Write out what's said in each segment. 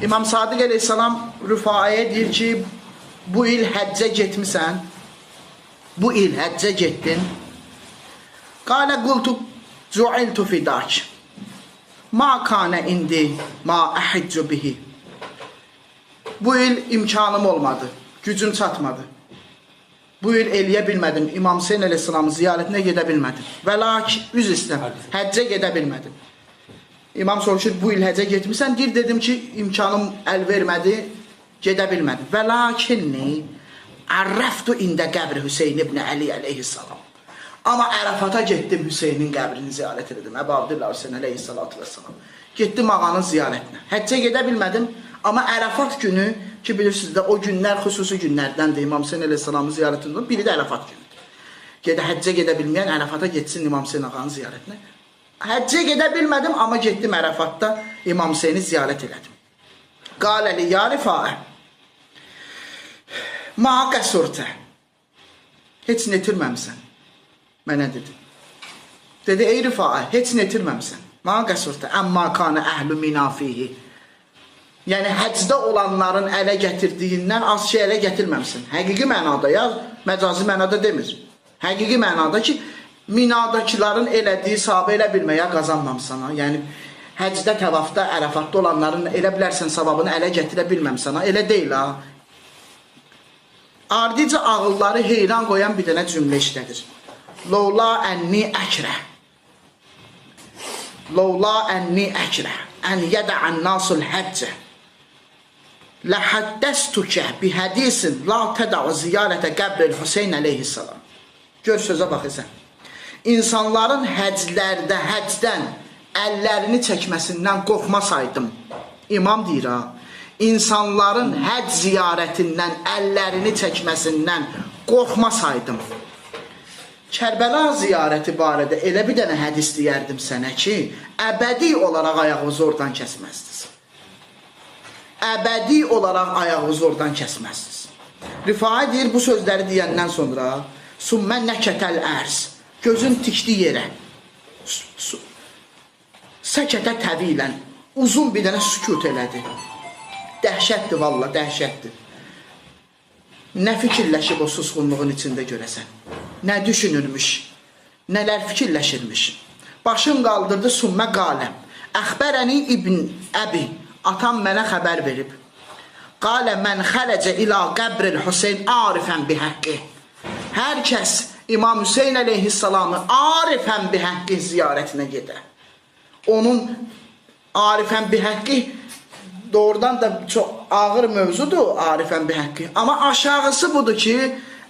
İmam Sadiq əleyhissalam Rüfaiyə deyir ki, bu il həccə getmisən, bu il həccə getdin. Qalə qultu cu'iltu fidak. Ma kanə indi ma əhiccu bihi. Bu il imkanım olmadı, gücüm çatmadı. Bu il eləyə bilmədim, İmam Hüseyn əleyhissalamın ziyarətinə gedə bilmədim. Və lakin, üzr istəyirəm, həccə gedə bilmədim. İmam soruşur, bu il həccə getmirsən? Deyir, dedim ki, imkanım əl vermədi, gedə bilmədim. Və lakinni ərrəftu ində qəbri Hüseyn ibn Əli əleyhissalam. Amma Ərəfata getdim, Hüseynin qəbrini ziyarət edim. Əbu Abdillah Hüseyn əleyhissalatu vesselam. Getdim ağanın ziyarətinə. Həccə gedə bilmədim, amma Ərəfat günü ki, bilirsiniz də, o günlər xüsusi günlərdəndir. İmam Hüseyn əleyhissalamın ziyarətində, biri də Ərəfat günüdür. Həccə gedə bilməyən Ərəfata getsin İmam Hüseyn ağanın ziyarətinə. Həccə gedə bilmədim, amma getdim Ərəfatda İmam Hüseyni ziyarət elədim. Qaləli ya Rifai, ma qəsurtə, heç nə itirməmsən, mənə dedi. Dedi, ey Rifai, heç nə itirməmsən, ma qəsurtə, əmma kanə əhlü mina fihi. Yəni, həcdə olanların ələ gətirdiyindən az şey ələ gətirməmsən. Həqiqi mənada, ya, məcazi mənada demir. Həqiqi mənada ki, minadakıların elədiyi savabı elə bilməyə qazanmamsan. Ha? Yəni, həcdə, təvafda, Ərəfatda olanların elə bilərsən savabını ələ gətirə bilməmsən. Ha? Elə deyil ha. Ardıca ağılları heyran qoyan bir dənə cümlə işlədir. Lovla ənni əkrə. Lovla ənni əkrə. Ən yədəən nasul həccə. Ləhəddəstukə bi hədisin la tədəu ziyarətə qəbril Hüseyn əleyhissalam. Gör sözə baxırsan. İnsanların həclərdə, həcdən əllərini çəkməsindən qorxmasaydım. İmam deyir ha, insanların həcc ziyarətindən əllərini çəkməsindən qorxmasaydım. Kərbəla ziyarəti barədə elə bir dənə hədis deyərdim sənə ki, əbədi olaraq ayağınızı oradan kəsməzdiniz. Əbədi olaraq ayağınızı oradan kəsməzdiniz. Rifai deyir, bu sözləri deyəndən sonra sümmə nəkətəl ərz, gözün tikdi yerə, səkətə təvilən, uzun bir dənə sükut elədi. Dəhşətdir valla, dəhşətdir. Nə fikirləşib o susqunluğun içində görəsən? Nə düşünürmüş? Nələr fikirləşirmiş? Başın qaldırdı, sümmə qalə. Əxbərəni İbn Əbi, atam mənə xəbər verib. Qalə mən xərəcə ilə qəbril Hüseyn arifən bihəqqi. Hər kəs İmam Hüseyn əleyhissalamı arifən bihəqqi ziyarətinə gedə. Onun arifən bihəqqi doğrudan da çox ağır mövzudur arifən bihəqqi. Amma aşağısı budur ki,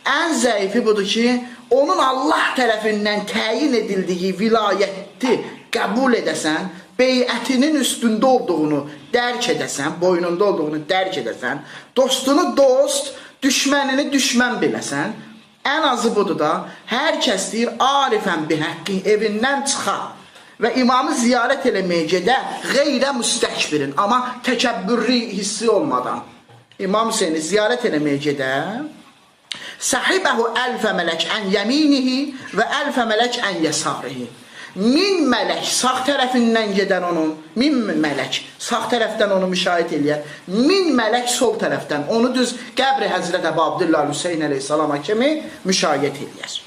ən zəifi budur ki, onun Allah tərəfindən təyin edildiyi vilayəti qəbul edəsən, beyətinin üstündə olduğunu dərk edəsən, boynunda olduğunu dərk edəsən, dostunu dost, düşmənini düşmən biləsən, ən azı budur da, hər kəs deyir, arifən bihəqqi evindən çıxa və imamı ziyarət eləməyə gedə qeyrə müstəkbirin, amma təkəbbürlü hissi olmadan İmam Hüseyni ziyarət eləməyə gedə, səhibəhu əlfə mələk ən yəminihi və əlfə mələk ən yəsarihi. 1000 mələk sağ tərəfindən gedər onun, 1000 mələk sağ tərəfdən onu müşahidə eləyər, 1000 mələk sol tərəfdən onu düz qəbri Həzrət Əbu Abdillah Hüseyn əleyhissalama kimi müşahidə eləyər.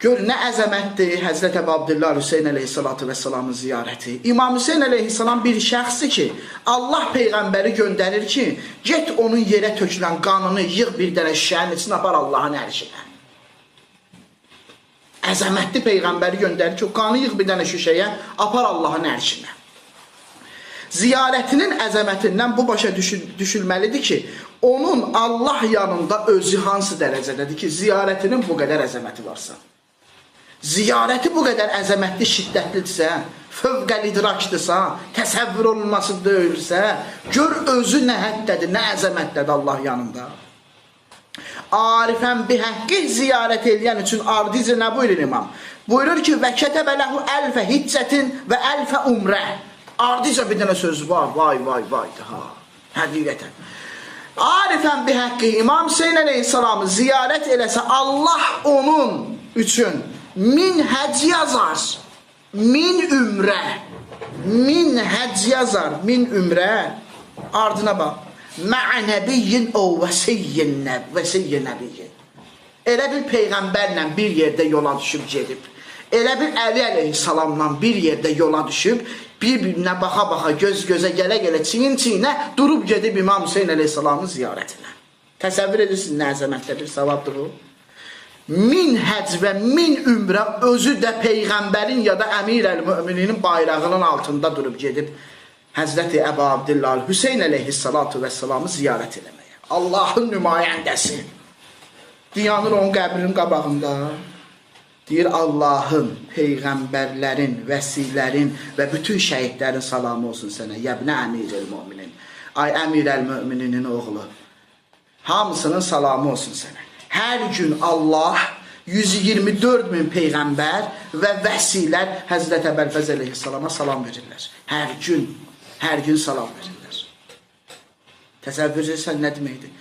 Gör nə əzəmətdir Həzrət Əbu Abdillah Hüseyn əleyhissalatu vesselamın ziyarəti. İmam Hüseyn əleyhissalam bir şəxsdir ki, Allah peyğəmbəri göndərir ki, get onun yerə tökülən qanını yığ bir dənə şüşənin içinə apar Allahın ərşinə. Əzəmətli peyğəmbəri göndərir ki, o qanı yığ bir dənə şüşəyə, apar Allahın ərşinə. Ziyarətinin əzəmətindən bu başa düşülməlidir ki, onun Allah yanında özü hansı dərəcədədir ki, ziyarətinin bu qədər əzəməti varsa. Ziyarəti bu qədər əzəmətli, şiddətlidirsə, fövqəl idrakdırsa, təsəvvür olunması deyilsə, gör özü nə həddədir, nə əzəmətdədir Allah yanında. Arifən bihəqqi ziyarət eləyən üçün ardıcı nə buyurur imam? Buyurur ki, və kətəbə ləhu əlfə hiccətin və əlfə umrə. Ardıca bir dənə söz var, vay, vay, vay, ha, həqiqətən. Arifən bihəqqi İmam Hüseyn əleyhissalamı ziyarət eləsə, Allah onun üçün 1000 həcc yazar, 1000 ümrə, 1000 həcc yazar, 1000 ümrə. Ardına bax. Mə'a nəbiyyin o vəsiyyin vəsiyyin nəbiyyin. Elə bir peyğəmbərlə bir yerdə yola düşüb gedib. Elə bir Əli əleyhissalamla bir yerdə yola düşüb, bir-birinə baxa-baxa, göz-gözə gələ-gələ, çiyin-çiyinə durub gedib İmam Hüseyn əleyhissalamın ziyarətinə. Təsəvvür edirsiniz nə əzəmətdə bir savabdır bu? 1000 həcc və 1000 ümrə özü də peyğəmbərin ya da əmir əl-mömininin bayrağının altında durub gedib Həzrəti Əbu Abdillah Hüseyn əleyhissalatu vəssalamı ziyarət eləməyə. Allahın nümayəndəsi. Dayanır onun qəbrinin qabağında. Deyir Allahın, peyğəmbərlərin, vəsilərin və bütün şəhidlərin salamı olsun sənə. Yəbnə əmir əl-möminin. Ay əmir əl-mömininin oğlu. Hamısının salamı olsun sənə. Hər gün Allah 124 min peyğəmbər və vəsilər Həzrət Əbəlfəz əleyhissalama salam verirlər. Hər gün, hər gün salam verirlər. Təsəvvür edirsən nə deməkdir?